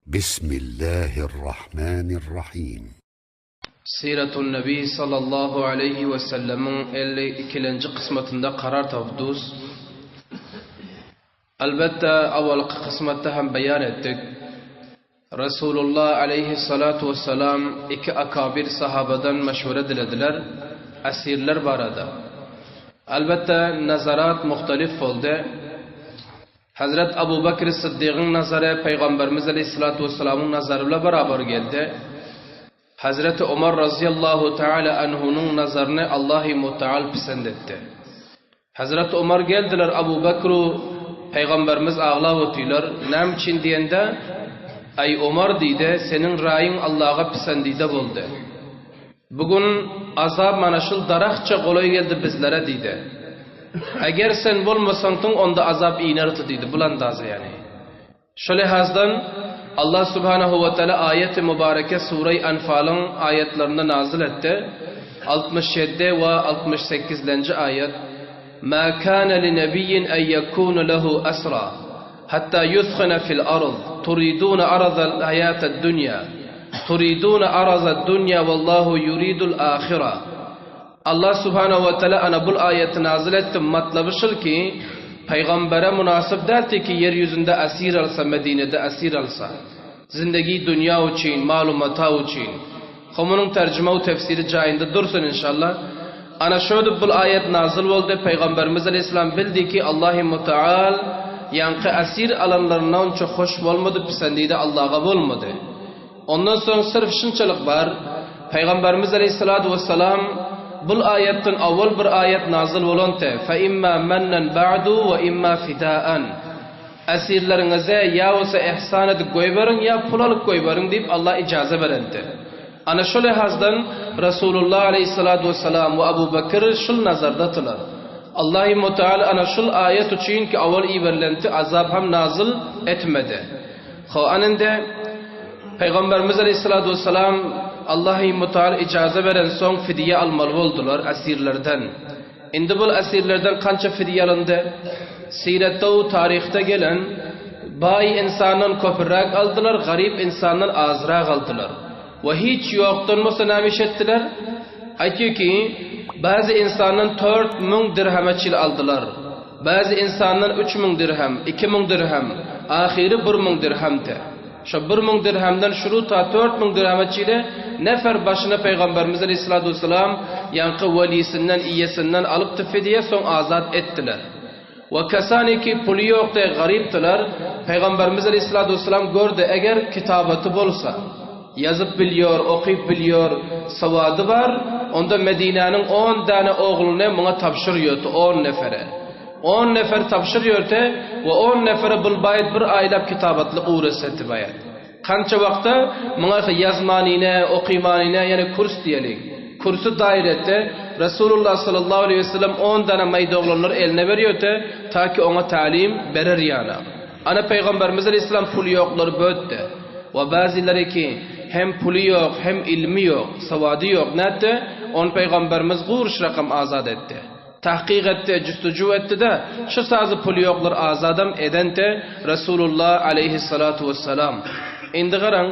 Bismillahirrahmanirrahim. Siratun Nebi sallallahu aleýhi we sellemiň 52-lenji kysmatynda karar tapdus. Elbetde, awalky kysmatda hem beýan etdik. Resulullah aleýhissalatu wessalam iki akabir sahabadan meşwere dilediler, esirler barada. Elbetde, nazarat muhtalif boldy. Hazret Abu Bekr Syddygyň nazary Pygamberimiz aleýhissalatu wessalamyň nazary bilen barabar geldi. Hazreti Omar razyýallahu taala anhunyň nazaryny Allahy Mutaal pisend etdi. Hazreti Omar geldiler Abu Bekru Pygamberimiz aglap otylar. Näme üçin diýende, Aý Omar diýdi, seniň raýyň Allaha pisendide boldy. Bu gün azap mana şul daragtça golaý geldi bizlere diýdi. Eger sen bolmasaňtyň onda azap inerdi diýdi. Bul andaza ýani. Şu lihazdan Allah subhanahu we taala aýeti mübareke sureý Anfalyň aýatlarynda nazyl etdi. 67 we 68 lenji aýat, Ma kana li nebiyyin en yekuna lehu esra hatta yuskhina fil ard turiduna arazal hayatad dunya turiduna arazad dunya wallahu yuridul ahira. Allah subhanahu we taala ana bul aýaty nazyl etdi, matlaby şul ki, pygambere mynasyp däldi ki ýer ýüzünde esir alsa, Medinede esir alsa. Zindegi dünýa üçin, malu-mata üçin. Ho munuň terjime u tefsiri jaýynda dursun inşallah. Ana şödüp bul aýat nazyl boldy, Pygamberimiz aleýhissalam bildi ki Allahy mutaal ýaňky esir alanlaryndan onça hoş bolmady, pisendide Allaga bolmady. Ondan soň syrf şunçalyk bar, Pygamberimiz aleýhissalatu wessalam bul aýatdan owal bir aýat nazyl bolante, Fe imma mennen ba'du we imma fidaan. Esirleriňize ýa bolsa ihsan edip goýberiň ýa pul alyp goýberiň diýip Allah ijaza berende. Ana şo lihazdan Resulullah aleýhissalatu wessalam we Abu Bekir şul nazardatylar. Allahy Mutaal ana şul aýat üçin ki owal iberilenti azap hem nazyl etmedi. Ho anende Pygamberimiz aleýhissalatu wessalam Allahy Mutaal ijaza berensoň fidýe almaly boldular esirlerden. Indi bul esirlerden kança fidýe alyndy? Siretde u taryhda gelen baý insandan köpüräk aldylar, garyp insandan azrak aldylar. We hiç ýokdan bolsa näme iş etdiler? Aýtýar ki, bäzi insandan 4000 dirheme çil aldylar. Bäzi insandan 3000 dirhem, 2000 dirhem, ahyry 1000 dirhemdi. Şo 1000 dirhemden şuru ta 4000 dirheme çile nefer başyna Pygamberimiz aleyhissalatu vesselam ýaňky welisinden, iýesinden alypdy fidýe, soň azat etdiler. We kasani ki puly ýokdy, garypdylar, Pygamberimiz aleyhissalatu vesselam gördi, eger kitabaty bolsa, ýazyp bilýor, okyp bilýor, sowady bar, onda Medinäniň on däne ogluny muňa tabşyrýordy, on nefere. On nefer tabşyrýordy we on nefere bul baýat bir aýlap kitabatlyk uwretseti baýat. Kança wagtda muňa ýazmanyny, okymanyny, ýagny kurs diýeliň. Kursy daýyr etdi. Resulullah sallallahu aleýhi we sellem on däne maýda oglanlary eline berýordy, taki oňa tälim berer ýaly. Ana Pygamberimiz aleýhissalam puly ýoklary bötdi. We bäzileri ki, hem puly ýok, hem ilmi ýok, sowady ýok, nätdi? Ony Pygamberimiz guruş rakam azat etdi. Tahkyk etdi, jüstuju etdi-de, şu sazy puly ýoklar azadam edente Resulullah aleýhissalatu wessalam. Indi garaň,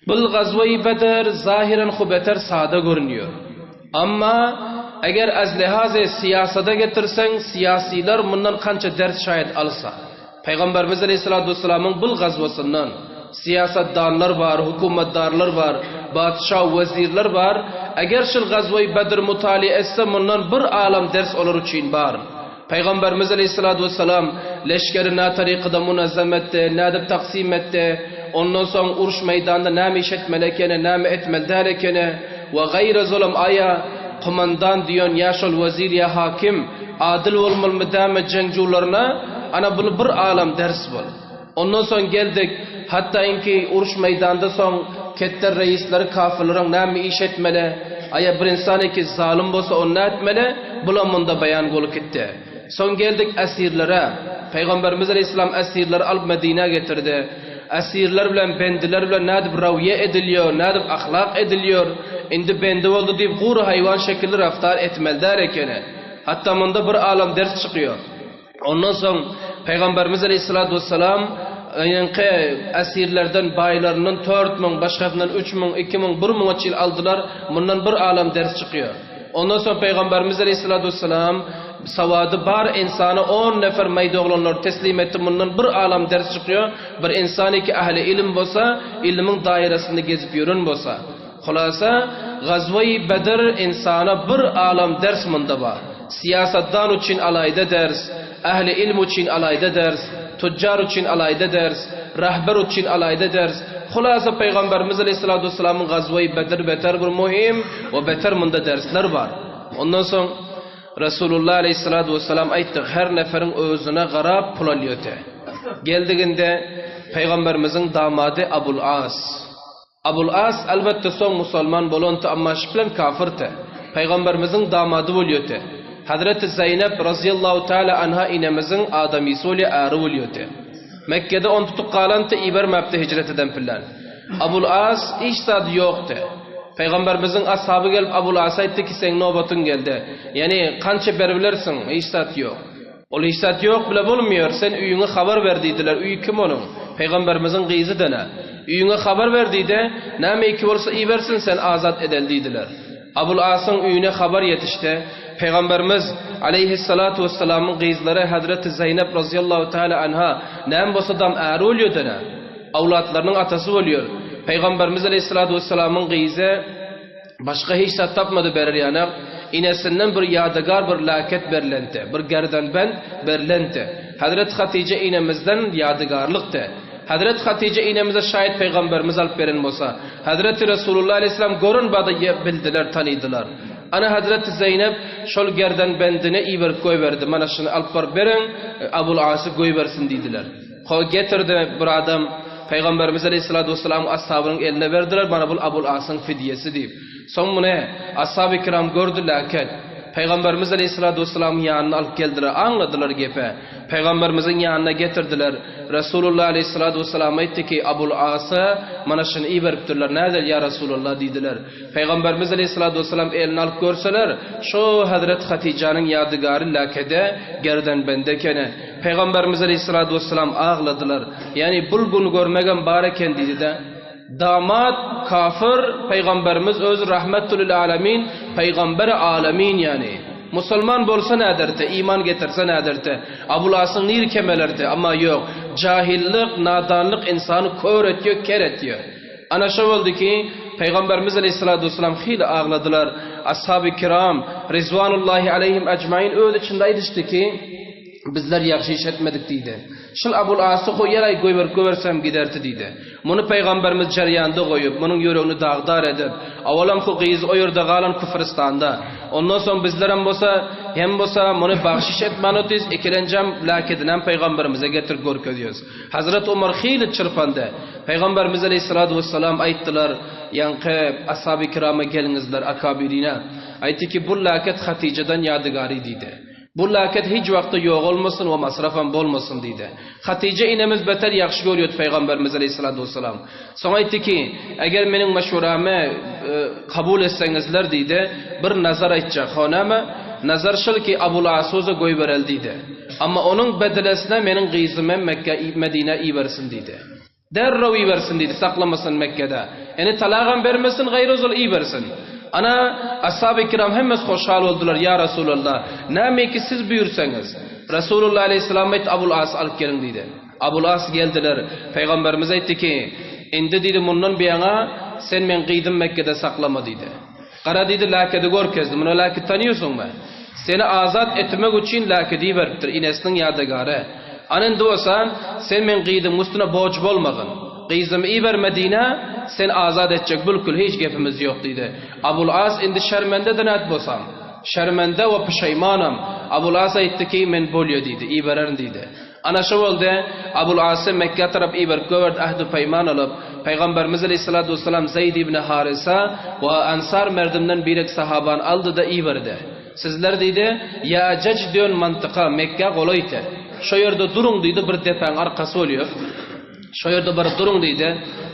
bul gazwa-i Bedr zahyran hu beter sada görünýär. Amma eger az lihazy syýasada getirseň, syýasylar mundan kança ders şaýat alsa. Pygamberimiz aleýhissalatu wessalamyň bul gazwasyndan syýasatdanlar bar, hukumatdarlar bar, patyşa, wezirler bar. Eger şul gazwa-i Bedr mutalia etse mundan bir alam ders olar üçin bar. Pygamberimiz aleýhissalatu wessalam leşgeri nä tarykyda munazzam etdi, nädip taksim etdi, ondan soň uruş meýdanynda näme iş etmeli ekeni, näme etmeli däl ekeni we gaýra zulum aýa kumandan diýen ýa şol wezir ýa hakim adyl bolmalymy dämi jeňjularyna ana bul bir alam ders bul. Ondan soň geldik hatda inki uruş meýdanda soň ketder reisleri kafirleriň näme iş etmeli aýa bir insan iki zalym bolsa ony nätmeli bulam munda beýan bolup gitdi. Soň geldik esirlere. Pygamberimiz aleýhissalam esirleri alyp Medinä getirdi. Esirler bilen bendiler bilen nädip rawiýe edilýär, nädip ahlak edilýär, indi bendi boldy diýip gury haýwan şekilli raftar etmeli däl ekeni. Hatda munda bir alam ders çykýar. Ondan soň Pygamberimiz aleýhissalatu wessalam. Ýaňky esirlerden baýlaryndan 4000, başgasyndan 3000, 2000, bir müňe çil aldylar. Mundan bir alam ders çykýar. Ondan soň Pygamberimiz aleyhissalatu vesselam sawady bar insana 10 nefer maýda oglanlary teslim etdi. Mundan bir alam ders çykýar. Bir insany ki ähli ilim bolsa, ilmiň dairasynda gezip ýören bolsa. Hulasa, Gazwa-i Bedr insana bir alam ders munda bar. Syýasatdan üçin alaýda ders, ähli ilm üçin alaýda ders, tujjar üçin alaýda ders, rahber üçin alaýda ders. Hulasa Pygamberimiz aleyhissalatu vesselamyň Gazwa-i Bedr beter bir muhim we beter munda dersler bar. Ondan soň Resulullah aleyhissalatu vesselam aýtdy, her neferiň özüne garap pul alýote. Geldiginde Pygamberimiziň damady Abul As. Abul As elbetde soň musalman bolanty amma şiplen kafirte. Pygamberimiziň damady bolýote. Hazreti Zeýnep razyýallahu taala anha inemiziň adamysy bolýa äri bolýote. Mekgede on tutuk galanty ibermäpdi hijret eden pilen. Abul As hiç zady ýokdy. Pygamberimiziň ashaby gelip Abul Asa aýtdy ki seň nobatyň geldi. Ýani kança beribilersiň hiç zat ýok. Ol hiç zat ýok bile bolmaýar, sen öýüňe habar ber diýdiler, öýi kim onuň? Pygamberimiziň gyzy dene. Öýüňe habar ber diýdi, näme iki bolsa ibersin sen azat edeli diýdiler. Abul Asyň öýüne habar ýetişdi. Pygamberimiz, aleýhissalatu wessalamyň gyzlary Hazreti Zeýnep razyýallahu taala anha näme bolsa dam äri bolýar dene. Awlatlarynyň atasy bolýar. Pygamberimiz aleýhissalatu wessalamyň gyzy Başga hiç zat tapmady berer ýanak, inesinden bir ýadygar bir laket berlenti, bir gerdenbent berlenti. Hazreti Hatyja inemizden ýadygarlykdy. Hazreti Hatyja inemize şaýat pygamberimiz alyp beren bolsa, Hazreti Resulullah aleýhissalam gören bada bildiler, tanydylar. Ana Hazreti Zeýnep şol gerdenbendini iberip goýberdi, mana şuny alyp baryp beriň, Abul Asy goýbersin diýdiler. Ho getirdi bir adam Pygamberimiz aleýhissalatu wessalamyň ashabynyň eline berdiler, mana bul Abul Asyň fidýesi diýip. Soň muny ashaby kiram gördüläket, Pygamberimiz aleýhissalatu wessalamyň ýanyna alyp geldiler, aňladylar gepe. Pygamberimiziň ýanyna getirdiler. Resulullah aleýhissalatu wessalam aýtdy ki, Abul Asa mana şuny iberipdirler, nädel ýa Resulallah diýdiler. Pygamberimiz aleýhissalatu wessalam eline alyp görseler, şo Hezreti Hatyjanyň ýadygary läkede, gerdenbende ekeni. Pygamberimiz aleýhissalatu wessalam agladylar. Ýagny bul güni görmegem bar eken diýdi-de. Damat kafir, Pygamberimiz özi rahmetulil alemin, Pygamberi alemin ýagny. Musulman bolsa näderdi, iman getirse näderdi? Abul Asyň niri kemelerdi? Amma ýok. Jahillik, nadanlyk ynsany kör etýär, ker etýär. Ana şo boldy ki, Pygamberimiz aleýhissalatu wessalam hili agladylar. Ashaby kiram, rizwanullahi aleýhim ejmain öz içinde aýdyşdy ki, Bizler ýagşy iş etmedik diýdi. Şul Abul Asy goýaraý goýberip goýbersem giderdi diýdi. Muny Pygamberimiz jerýanda goýup, munuň ýüregini dagdar edip, awalam hu gyzy o ýerde galan Küfristanda. Ondan soň bizlerem bolsa, hem bolsa muny bagşyş etmän otyrys, ikilenjem läkedinem Pygamberimize getirip görkezýäs. Hazreti Omar hili çyrpandy. Pygamberimiz aleýhissalatu wessalam aýtdylar, ýaňky ashaby kirama geliňizler, akabirine. Aýtdy ki, bu läket Hatyjadan ýadygary diýdi. Bu läket hiç wagtda ýogalmasyn we masrafam bolmasyn diýdi. Hatyja inemiz beter ýagşy görýärdi Pygamberimiz aleýhissalatu wessalam. Soň aýtdy ki, eger meniň meşweramy kabul etseňizler diýdi, bir nazar aýtjak. Ho näme? Nazar şul ki, Abul Asuza goýbereli diýdi. Amma onuň bedelesine meniň gyzymy Mekgä, Medinä ibersin diýdi. Derrew ibersin diýdi, saklamasyn Mekgede. Indi talagam bermesin, gaýry ozal ibersin. Ana, ashaby kiram hemmesi hoşal boldular, Ýa Resulallah, nämeki siz buýursaňyz. Resulullah aleýhissalam aýtdy, Abul Asy alyp geliň diýdi. Abul As geldiler. Pygamberimiz aýtdy ki, Indi diýdi, mundan buýana sen meň gyzym Mekgede saklama diýdi. Gara diýdi, läkedi görkezdi. Muny läki tanýarsyňmy? Seni azat etmek üçin läkedi iberipdir, inesiniň ýadygary. Ana indi bolsa, sen meň gyzymyň üstüne borç bolmagyn. Gyzymy iber Medinä, seni azat etjek bilkül hiç gepimiz ýok diýdi. Abul As indi şermende-de nät bolsam. Şermende we puşeýmanam. Abul As aýtdy ki, men bolýa diýdi, ibererin diýdi. Ana şo boldy, Abul Asy Mekgä tarap iberip goýberdi, ähd-u-peýman alyp, Pygamberimiz aleýhissalatu wessalam Zeýd ibn Harysa we Ansar merdimden birek sahabany aldy-da iberdi. Sizler diýdi, Ýajaj diýen mantyka, Mekgä golaýdy. Şo ýerde duruň diýdi, bir depäň arkasy bolýar. Şo ýerde bir duruň diýdi.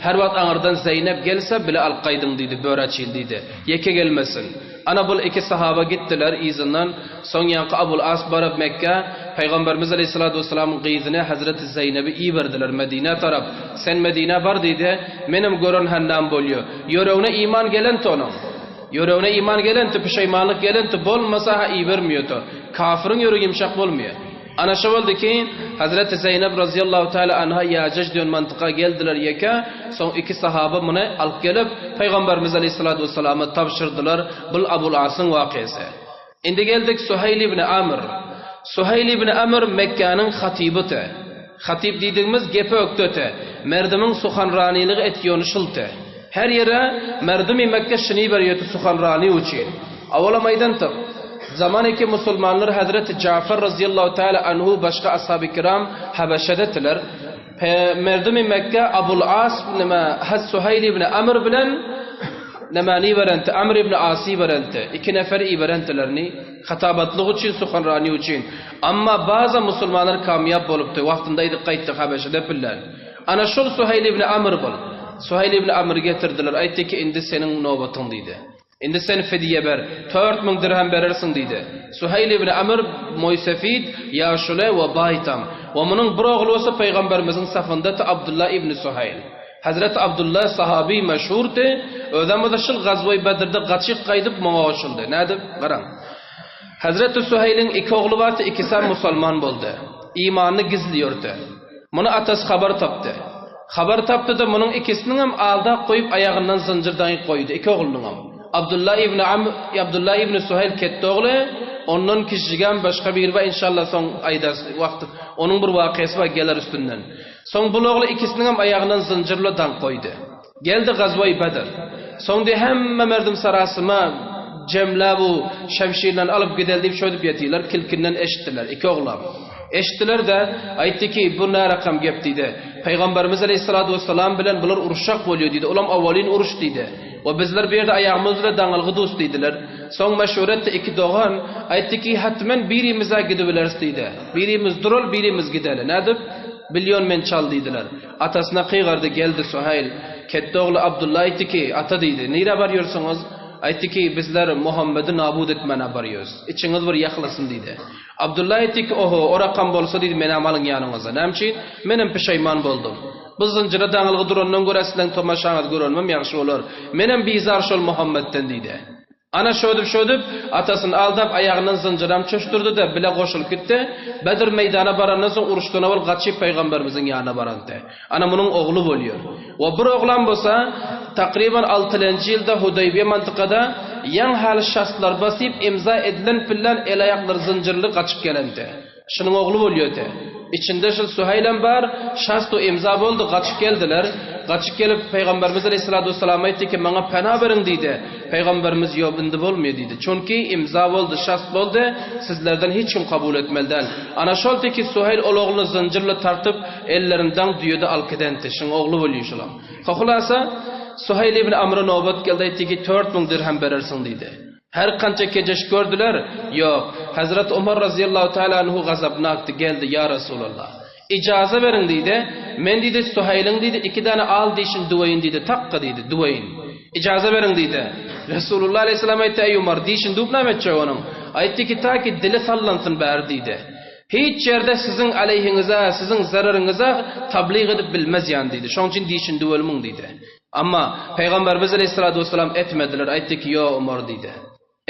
Her wagt aňyrdan Zeýnep gelse, bile alyp gaýdyň diýdi, böräçil diýdi. Ýeke gelmesin. Ana bul iki sahaba gitdiler yzyndan. Soň ýaňky Abul As baryp Mekgä. Pygamberimiz aleýhissalatu wessalamyň gyzyny Hazreti Zeýnebi iberdiler Medinä tarap. Sen Medinä bar diýdi, menem gören hännam bolýa. Ýöregine iman gelenti onuň. Ýüregine iman gelenti, pişeýmanlyk gelenti, bolmasa-ha ibermeýärdi. Kafyryň ýüregi ýumşak bolmaýar. Ana şo boldy ki, Hazreti Zeýnep razyýallahu taala anha Ýajež diýen mantyka geldiler ýeke, soň iki sahaba muny alyp gelip, Pygamberimiz aleýhissalatu wessalama tabşyrdylar, bul Abul Asyň wakysy. Indi geldik Suheýl ibn Amr. Suheýl ibn Amr Mekgäniň hatybydy. Hatyp diýdigimiz gepe ökdeti, merdimiň suhanranylygy etýony şulty. Her ýere merdimi Mekge şyny berýeti suhanrany üçin. Awalam aýdantyk, zaman eki musulmanlar Hazreti Jafar razyýallahu taala anhu başga ashaby kiram Habeşedetiler. Pe merdimi Mekge Abul As neme Haz Suhaýl ibn Amr bilen nemani iberenti, Amr ibn Asy iberenti. Iki neferi iberentilerni. Hatabatlyk üçin, suhanrany üçin. Amma baza musulmanlar kamýap bolupdy, wagtynda aýdyp gaýtdy Habeşede pille. Ana şol Suhaýl ibn Amr bol. Suhaýl ibn Amry getirdiler, aýtdy ki, indi seniň nobatyň diýdi. Indi sen fidýe ber, 4000 dirhem berersiň diýdi. Suhaýl ibn Amr moýsefid, ýaşuly we baýtam. We munuň bir ogly bolsa pygamberimiziň safynda Abdullah ibn Suhaýl. Hezreti Abdullah sahaby meşhurdy, özem bolsa şul gazwa-i Bedrde gaçyp gaýdyp muňa goşuldy. Nädip? Garaň. Hezreti Suheýliň iki ogly bardy, ikisem musulman boldy. Imanyny gizli ýördi. Muny atasy habar tapdy. Habar tapdy-da, munuň ikisiniňem aldap goýup aýagyndan zynjyr daňyp goýdy, iki oglunyňam. Abdullah ibn Am, Abdullah ibn Suheýl ketde ogly, ondan kiçijigem başga biri bar, inşallah soň aýdarys, wagty, onuň bir wakysy bar, geler üstünden. Soň bul ogly ikisiniňem aýagyndan zynjyrla daňyp goýdy. Geldi gazwa-i Bedr. Soň diý hemme merdim sarasyma jemle bu şemşirlerini alyp gideli diýip şöýdüp ýetirler, kilkinden eşitdiler, iki oglam. Eşitdiler-de, aýtdy ki, bu nä rakam gep diýdi. Pygamberimiz aleýhissalatu wessalam bilen bular uruşjak bolýar diýdi, olam awalyn uruş diýdi. We bizler bu ýerde aýagymyz bilen daňylgy dus diýdiler. Soň meşwere etdi iki dogan, aýtdy ki, hetmen birimiz-ä gidibileris diýdi. Birimiz duraly, birimiz gideli. Nädip? Bilýon men çal diýdiler. Atasyna kygardy, geldi Suhaýl. Ketde ogly Abdylla aýtdy ki, Ata diýdi, nirä barýorsyňyz? Aýtdy ki, Bizler Muhammedi nabut etmäne barýos. Içiňiz bir ýakylasyn diýdi. Abdylla aýtdy ki, Oho, o rakam bolsa diýdi, menem alyň ýanyňyza. Näme üçin? Menem pişeýman boldum. Bu zynjyra daňylgy durandan görä sizleň tomaşaňyzy görenimem ýagşy bolar. Menem bizar şol Muhammetden diýdi. Ana şödüp-şödüp, atasyny aldap, aýagyndan zynjyram çöşdürdi-de, bile goşulyp gitdi. Bedr meýdana barandan soň uruşdan owal gaçyp pygamberimiziň ýanyna barandy. Ana munuň ogly bolýar. We bir oglam bolsa, takryban altylenji ýylda Hudaýbiýe mantykada ýaň haly şastlar basyp, imza edilen pillan el-aýaklary zynjyrly gaçyp gelendi. Şunuň ogly bolýa-da. Içinde şul Suheýlem bar, şast-u imza boldy, gaçyp geldiler. Gaçyp gelip, Pygamberimiz aleýhissalatu wessalam aýtdy ki, Maňa pena beriň diýdi. Pygamberimiz, Ýok, indi bolmaýar diýdi. Çünki imza boldy, şast boldy, sizlerden hiç kim kabul etmeli däl. Ana şol teki Suheýl ol ogluny zynjyrly tartyp, ellerini daň düýede alyp gidenti. Şuň ogly bolýa şulam. Hulasa, Suheýl ibn Amra nobat geldi, aýtdy ki, 4000 dirhem berersiň diýdi. Her kança kejeş gördüler, ýok. Hazrat Omar razyýallahu taala anhu gazapnakdy, geldi, Ýa Resulallah! Ijaza beriň diýdi, men diýdi, Suhaýlyň diýdi, iki däne al dişini düweýin diýdi, takga diýdi, düweýin. Ijaza beriň diýdi. Resulullah aleýhissalam aýtdy, Eý Omar, dişini düwüp näme etjek onuň? Aýtdy ki, ta ki dili sallansyn bäri diýdi. Hiç ýerde siziň aleýhiňize, siziň zereriňize tablyg edip bilmez ýan diýdi. Şonuň üçin dişini düwelmiň diýdi. Emma Pygamberimiz aleýhissalatu wessalam etmediler, aýtdy ki, Ýo, Omar diýdi.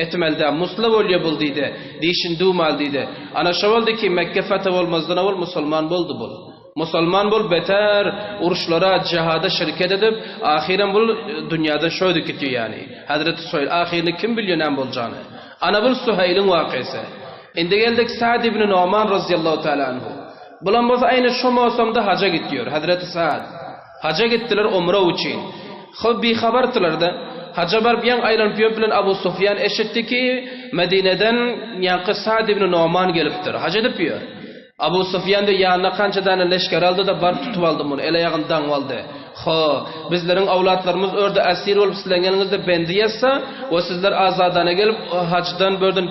Etmeli däl, musla bolýa bul diýdi. Dişini düwmäli diýdi. Ana şo boldy ki, Mekge fethe bolmazdan owal musulman boldy bul. Musulman bolup beter uruşlara, jihada şirket edip, ahyrem bul dünýäden şöýdüp gitýär ýany. Hazreti Suheýl, ahyryny kim bilýär näme boljagyny. Ana bul Suheýliň wakysy. Indi geldik Sa'd ibn Nu'man razyýallahu taala anhu. Bulam bolsa aýny şo mowsumda haja gitýär, Hazreti Sa'd. Haja gitdiler umra üçin. Hop bihabardylar-da. Haja baryp ýaň aýlanyp ýörüp bilen Abu Sufýan eşitdi ki, Medineden ýaňky Sa'd ibn Nu'man gelipdir. Haj edip ýör. Abu Sufýan diýip ýanyna kança däne leşger aldy-da baryp tutup aldy muny, el-aýagyny daňyp aldy. Ho, bizleriň awlatlarymyz örde esir bolup sizleriň eliňizde bendi ýatsa we sizler azadana gelip hajdan börden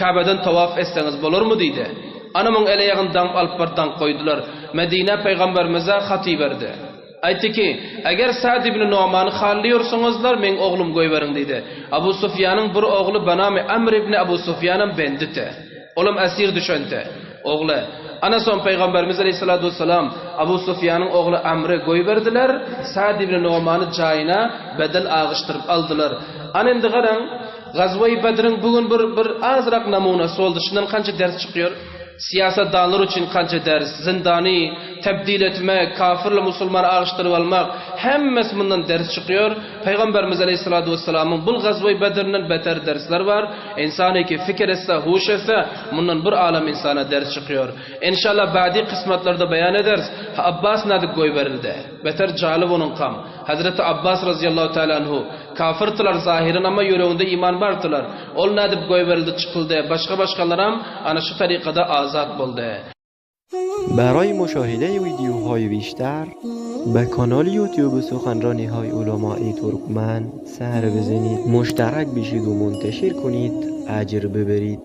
Käbeden tawaf etseňiz bolarmy diýdi. Ana muň el-aýagyny daňyp alyp baryp daňyp goýdular. Medinä pygamberimize hat iberdi. Aýtdy ki, Eger Sa'd ibn Nu'many hallyýorsyňyzlar, meň oglumy goýberiň diýdi. Abu Sufýanyň bir ogly Banamy Amr ibn Abu Sufýanam bendidi. Olam esir düşendi. Ogly. Ana soň Pygamberimiz aleýhissalatu wessalam Abu Sufýanyň ogly Amry goýberdiler, Sa'd ibn Numany jaýyna bedel agyşdyryp aldylar. Ana indi garaň, Gazwa-i Bedriň bu gün bir bir azrak namunasy boldy. Şundan kança ders çykýar? Syýasatdanlar üçin kança ders, zyndany tebdil etmek, kafirle musulmany agyşdyryp almak, hemmesi mundan ders çykýar. Pygamberimiz aleýhissalatu wessalamyň bul Gazwa-i Bedrinden beter dersler bar. Ynsany ki fikir etse, huş etse, mundan bir alem ynsana ders çykýar. Enşalla bady kysmatlarda beýan ederis. Ha Abbas nädip goýberildi? Beter jalyp onuňkam. Hazreti Abbas razyýallahu taala anhu kafirdiler zahyran amma ýüreginde iman bardylar. Ol nädip goýberildi çykyldy. Başga başgalaram ana şu tarykada azat boldy. برای مشاهده ویدیوهای بیشتر به کانال یوتیوب سخنرانی های علمای ترکمن سر بزنید مشترک بشید و منتشر کنید اجر ببرید.